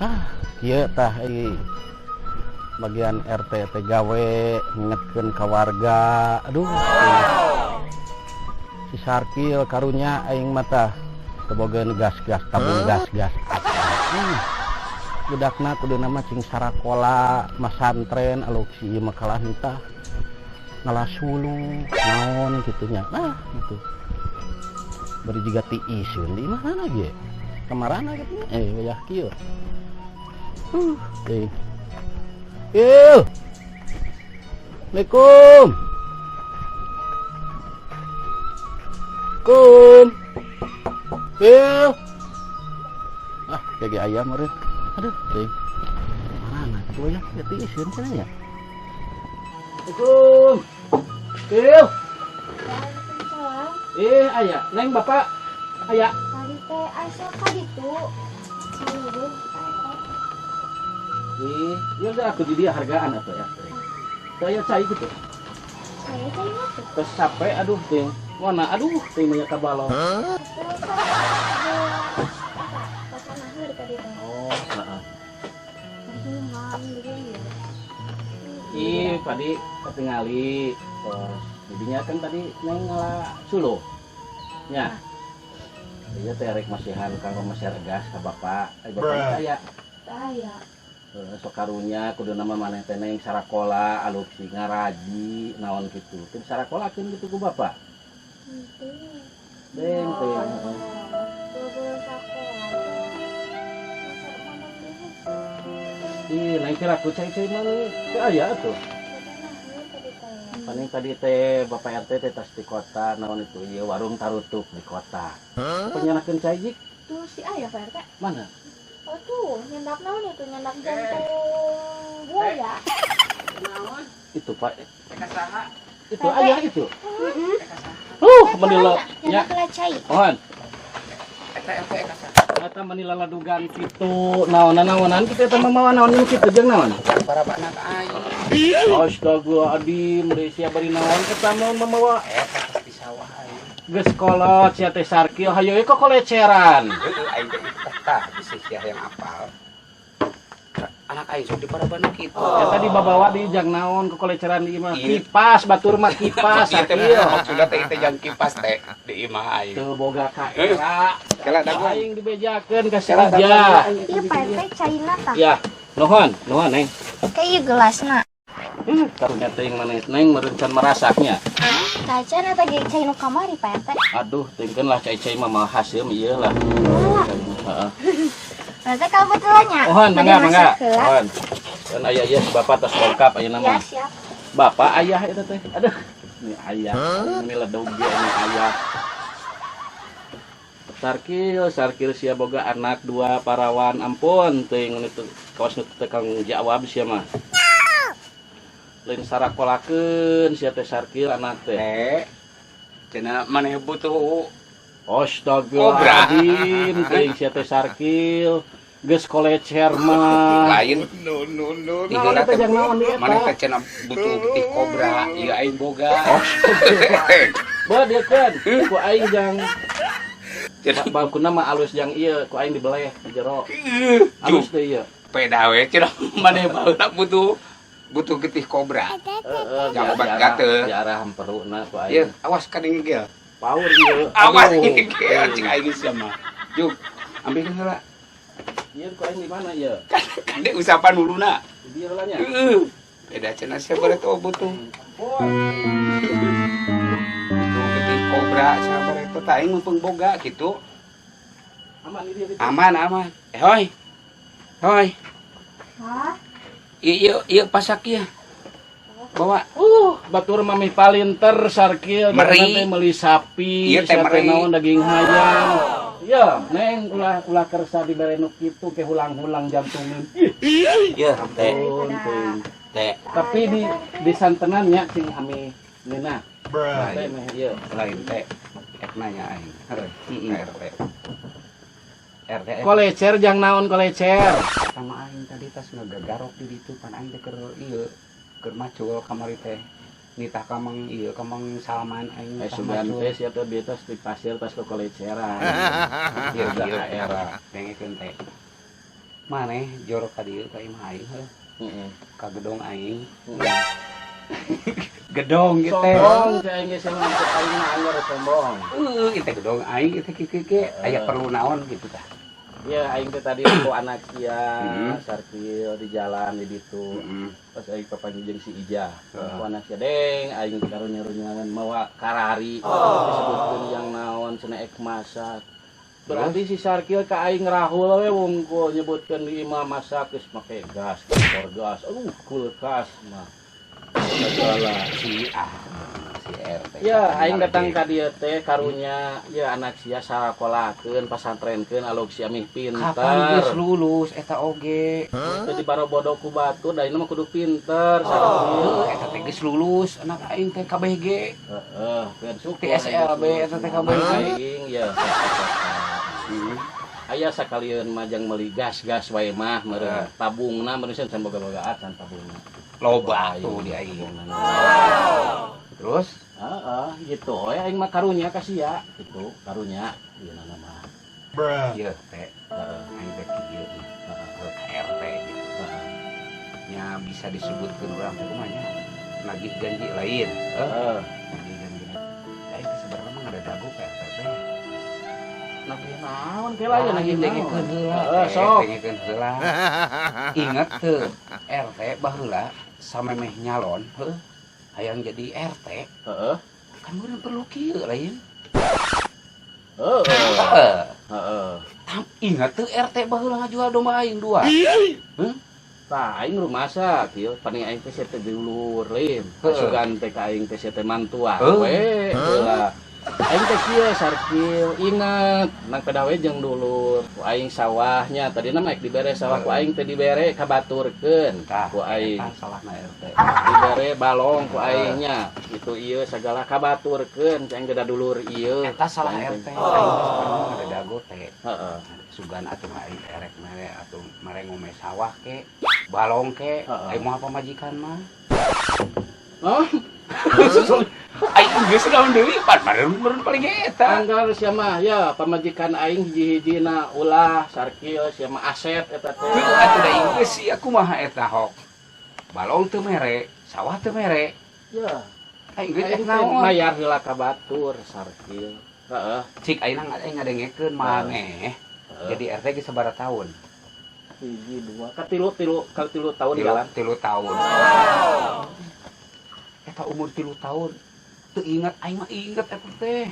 Ah, kieu tah ieu. Bagian RT teh gawe ngingetkeun ka warga. Aduh. Si Sarkil karunya aing mah tah teu bogaeun gas-gas tabung gas-gas. Budakna kuduna mah cing sarakola masantren aluk si ieu mah kalah tah ngalah suluh naon kitu nya. Nah, gitu. Bari jiga tiiseun di imahna ge. Kamarana kitu nya wayah kieu. Teuing. Il. Assalamualaikum. Kum. Il. Ah, kayak ayam meureun. Aduh, teuing. Mana tuh ya? Ya tiiseun cenah nya. Assalamualaikum. Il. Waalaikumsalam. Aya, Neng Bapak. Aya. Tadi teh asa ka ditu. Saleuweung ka eta. Iya udah aku di dia hargaan atau ya. Saya cai gitu. Saya cai mah tuh. Terus capek aduh ting. Mana aduh ting banyak kabalong. Atuh kan ada tadi teh. Oh, heeh. Berhiman gitu ya. Ih, tadi ketingali terus jadinya kan tadi neng ngala suluh. Nya. Iya teh rek masihan kanggo meser gas ka bapak. Ai bapak aya. Aya. Sok karunya kudu nama maneh teh neng sarakola aluk si ngaraji naon kitu. Teu sarakolakeun kitu ku bapak. Henteu. Deng teh heeh. Bobo sakola. Masa mama beli. Ih, neng kira ku cai-cai mah teu aya atuh. Paling tadi teh Bapak RT teh tas di kota naon itu ieu warung tarutup di kota. Penyanakeun cai jik? Tuh si aya Pak RT. Mana? Oh tuh, nyendak naon itu, nyendak jantung buaya. Naon? Itu Pak. Teka saha? Itu ayah itu. Menila nya. Nyendak cai. Mohon. Eta RT eka saha? Eta menila ladugan kitu, naonan-naonan kitu eta mah mawa naon kitu jeung naon? Para anak aing. Astagfirullahaladzim, Malaysia bari naon eta mah mamawa Eta tos di sawah aing. Geus kolot sia teh Sarkil, hayo we kokoleceran. Heueuh aing teh tah bisi sia yang apal. Anak aing sok diparabana kitu. Eta dibabawa di jang naon kokoleceran di imah. Kipas batur mah kipas Ieu teh Sarkil. Maksudna teh teh jang kipas teh di imah aing. Teu boga ka era. Kela dagoan. Aing dibejakeun ka si Kela Raja. Ieu Pak RT caina tah. Ya, nuhun, nuhun Neng. Kayak ieu gelasna. Karunya teuing maneh Neng meureun can merasaknya. Kacan eta ge cai nu kamari Pak RT. Aduh, teuingkeun lah cai-cai mah mah haseum ieu lah. Heeh. Pak RT kabetulan nya. Mohon, mangga, mangga. Heula. Mohon. Kan aya ieu si bapak tos lengkap ayeuna Ya, mah. siap. Bapak ayah eta teh. Aduh, ini ayah. Ini ledog ge ini ayah. Sarkil, Sarkil sia boga anak dua parawan ampun teuing nu kawas nu teu kang jawab sia mah. Lain sarakolakeun sia teh Sarkil anak teh. Teh. Cenah maneh butuh Astagfirullahaladzim, teuing sia teh Sarkil. Geus kolecer mah. Lain. No no no. Naon eta jang naon di eta? Maneh teh cenah butuh getih kobra, ieu aing boga. Beuh dieu keun, ku aing jang Cenah bangkuna mah alus jang ieu, ku aing dibeleh di jero. Alus teh ieu. Peda we cenah maneh baheula butuh getih kobra. Heeh, Jang obat gatel. Di arah hamperuna ku Ieu aing. awas ka dinggel. Power ieu. Awas Aduh. dinggel cik aing sia mah. Juk, ambilkeun heula. Ieu ku aing di mana ieu? Kade usapan huluna. Di dieu heula nya. Heeh. Beda cenah sia bareto butuh. Butuh getih kobra sia bareto tah aing mumpung boga kitu. Aman di dieu gitu. Aman aman. Hoi. Hoi. Hah? Ieu ieu pasak ieu. Bawa. Batur mami palinter Sarkil Meri. teh meuli sapi, Ieu teh sia teh meri. naon daging hayam. Ya, Neng ulah ulah kersa dibere nu kitu ke hulang-hulang jantungeun. Ih, Ieu teh. ampun, teuing. Teh. Tapi di santenan nya sing ami ngeunah. Teh meh ieu. Lain teh. Ek nanya aing. Heuh. RT. RT. Kolecer jang naon kolecer? Sama aing tadi tas ngegagarok di ditu pan aing teh keur ieu keur macul kamari teh. Nitah kamang ieu kamang Salman aing nitah Sugan macul. teh sia teh bieu tas di pasir tas ke koleceran. Ieu Udah ieu era. Dengekeun teh. Maneh jor ka dieu ka imah aing heuh. Heeh. Ka gedong aing. Gedong ieu teh. Sombong teh aing geus mah aing mah anggar sombong. Heuh, ieu teh gedong aing ieu teh kieu kieu aya perlu naon gitu tah. Ya aing teh tadi ku anak sia Sarkil di jalan di ditu. Pas aing papanggih jeung si Ijah. Ku anak sia deng aing karunya-runyangan mawa karari disebutkeun yang naon cenah ek masak. Berarti si Sarkil ka aing rahul we wungkul nyebutkeun di imah masak geus make gas, kompor gas, aduh kulkas mah. Segala Si ah si RT. Ya, aing datang ka dieu teh karunya ya anak sia sakolakeun, pasantrenkeun aluk sia mih Kapan pinter. Geus lulus eta oge? Teu dibarobodo ku batur, da ieu mah kudu pinter Sarkil. Heuh, eta teh geus lulus anak aing teh KBG. Heeh, keun syukur. Ti SLB eta teh KBG. Aing ya. Aya sakalieun mah jang meuli gas-gas wae mah meureun tabungna meureun can boga-boga acan tabungna. Loba tuh di aing. Terus heeh, gitu we aing mah karunya ka sia gitu, karunya ieu mah. Ieu teh aing teh kieu ka RT gitu. Nya bisa disebutkeun urang teh kumaha nya? Nagih janji lain. Heeh. Nagih janji. Aing teh sebenarnya mah ngadago ka RT teh. Nagih naon ke lain nagih dengekeun heula. Heeh, sok. Dengekeun heula. Ingat teu RT baheula samemeh nyalon heuh hayang jadi RT. Heeh. Kan meureun perlu kieu lain. Heeh. Heeh. Heeh. Ingat teu RT baheula ngajual domba aing dua. Heuh? Tah aing rumasa kieu paling aing teh teh dulur lain. Sugan teh ka aing teh teh mantuan we heula. Aing teh kieu Sarkil inget nang pedah we jeung dulur ku aing sawahnya tadina mah dibere sawah ku aing teh dibere kabaturkeun ku aing salahna RT dibere balong ku aingnya itu ieu sagala kabaturkeun cing geda dulur ieu eta salah RT aing teh ngadago teh heeh sugan atuh aing erek mere atuh mere ngome sawah ke balong ke aing moal pamajikan mah. Hah? Aing geus naon deui pan meureun paling eta. Anggar sia mah ya pamajikan aing hiji-hijina ulah Sarkil sia mah aset eta teh. Heuh atuh da geus sia kumaha eta hok. Balong teu mere, sawah teu mere. Ya. Aing geus naon? Mayar heula ka batur Sarkil. Heeh. Cik aing ngadengekeun maneh. Jadi RT geus sabaraha tahun? Hiji dua ka tilu ka tilu tahun jalan. 3 tahun. Eta umur 3 tahun. Teu ingat aing mah inget eta teh.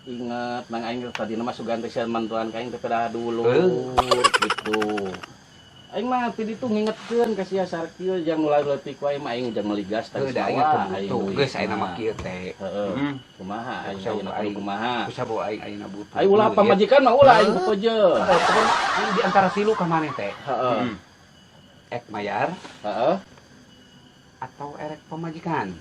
Ingat nang aing tadi mah sugan teh mantuan ka aing teh pedah dulur gitu. Aing mah ti ditu ngingetkeun ka sia Sarkil jang mulai leutik wae mah aing jang meuli gas tadi sawah aing. Geus aing mah kieu teh. Heeh. Kumaha aing ayeuna kumaha? Kusabu aing ayeuna butuh. Aing ulah pamajikan mah ulah aing bepeje. Aing di antara tilu ka maneh teh. Heeh. Ek mayar. Heeh. Atau erek pamajikan?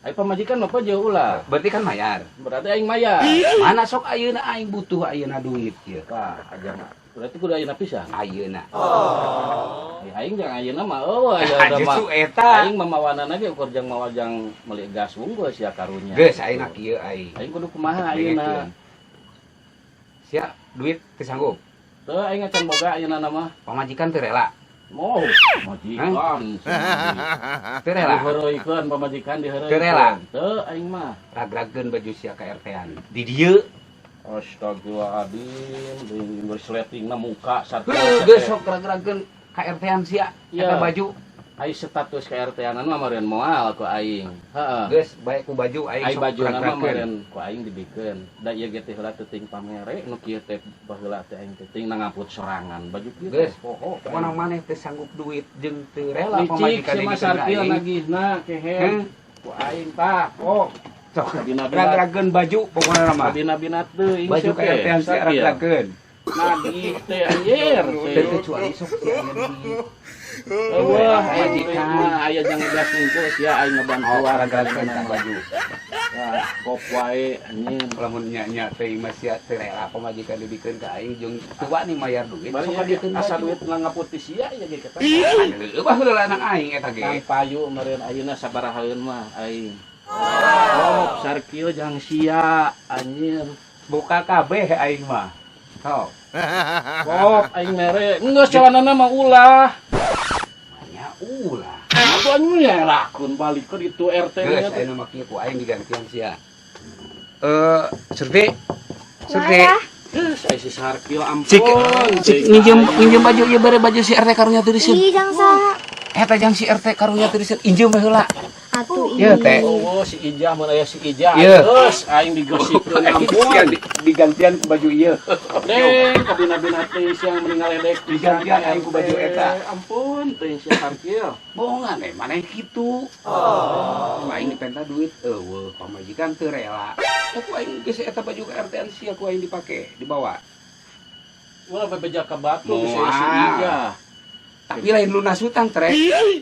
Aing pamajikan mah peje ulah. Berarti kan mayar. Berarti aing mayar. Mana sok ayeuna aing butuh ayeuna duit ieu. Tah aja mah. Berarti kudu ayeuna pisan. Ayeuna. Oh. Aing jang ayeuna mah eueuh aya mah. Aing mamawanana ge ukur jang mawa jang meuli gas unggul sia karunya. Geus ayeuna kieu aing. Aing kudu kumaha ayeuna? Sia duit teu sanggup. Teu aing acan boga ayeuna mah. Pamajikan teu rela. Oh, pamajikan. Teu rela. Diheureuykeun pamajikan diheureuykeun. Teu rela. Teu aing mah. Ragragkeun baju sia ka RT-an. Di dieu. Astagfirullahaladzim, deui sletingna muka satu. Geus sok ragragkeun ka RT-an sia eta baju. Ai status ka RT-an mah meureun moal ku aing. Heeh. Geus bae ku baju aing sok bajuna mah meureun ku aing dibikeun. Da ieu ge teh heula teuting pamere nu kieu teh baheula teh aing teh ting nangaput sorangan baju kieu. Geus poho. Pokona maneh teu sanggup duit jeung teu rela pamajikan dibikeun aing. Nagihna kehe. Ku aing tah. Oh. Sok ragragkeun baju pokona mah. Bina-bina teuing baju ka RT-an sia ragragkeun. Nagih teh anjir. Teu kecuali sok sia aya duit. Wah, pamajikan aya jang gas unggul sia aing ngebantuan ragragkeun ka baju. Wah, kop wae anjing. Lamun nya-nya teh mah sia teu rela pamajikan dibikeun ka aing jeung teu wani mayar duit. Sok dibikeun asa duit ngangaput ti sia ieu ge kita. Heueuh baheula anak aing eta ge. Tang payu meureun ayeuna sabarahaeun mah aing. Oh, Sarkil jang sia anjir. Buka kabeh aing mah. Sok. Kok aing mere. Geus calanana mah ulah. Nya ulah. Atuh aing nyerakeun balik ke ditu RT Geus nya. Ayeuna mah kieu ku aing digantian sia. Eh, Surti. Surti. Kumaha? Geus ai si Sarkil ampun. Cik, cik nginjem nginjem baju ieu, bere baju si RT karunya teu disieun. Ih, jang saha? Eta jang si RT karunya teu disieun, injem we heula. Atuh Ieu ih. teh. Oh, si Ijah mun aya si Ijah. Ieu. Geus aing digosipkeun, ampun. Digantian ku baju ieu. Deng, kabina-bina teh siang meninggal ledek. Digantian aing ku baju eta. Ampun, teh si Sarkil. Bohongan eh, maneh kitu. Oh, aing dipenta duit, eueuh, pamajikan teu rela. Ya ku aing geus eta baju ke RT-an sia ku aing dipake, dibawa. Ulah bebeja ka batu bisa si Moal. Ijah. Tapi lain lunas hutang, Trek.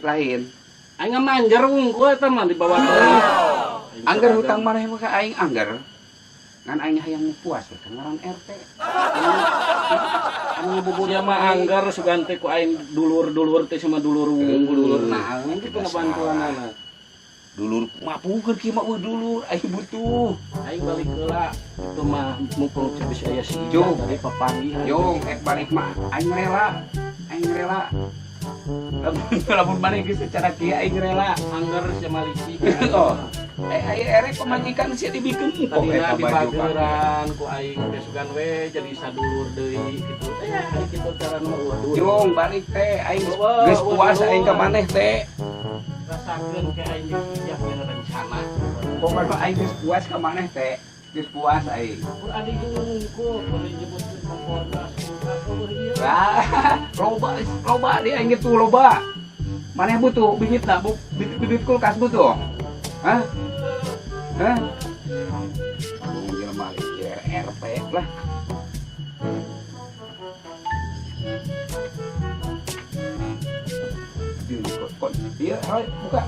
Lain. Aing manjer wungkul eta mah dibawa deui. Angger hutang maneh mah ka aing angger. Ngan aing hayang puas we ka ngaran RT. Anu ngabubur mah anggar sugan teh ku aing dulur-dulur teh sama dulur wungkul, dulur naon gitu ngabantuanana. Dulur mapukeun kieu mah eueuh dulur aing butuh. Aing balik heula itu mah mumpung bisa aya si Ijah Jung. Tadi papanggihan. Jung, ek balik mah aing rela. Aing rela. Lamun lamun maneh geus secara kieu aing rela. Anggar sama licik. Oh. Eh, aing erek pamajikan sia dibikeun kok Tadina eta baju ka. Dibageran ku aing teh sugan we jadi sadulur deui gitu. Eh, aing kitu cara nu eueuh dulur. Jung, balik teh aing Wah, geus wah, puas dulur. Aing ka maneh teh. Rasakeun ke aing jeung Ijah nya rencana. Pokoknya aing geus puas ka maneh teh. Geus puas aing. Pur adi jeung wungkul boleh nyebutkeun kompor gas kulkas eueuh ieu. Ah, loba loba di aing gitu loba. Maneh butuh bibitna, bu, bibit, bibit kulkas butuh. Hah? Hah? Bung jelema ieu RT lah. Di kok dia, Roy, buka.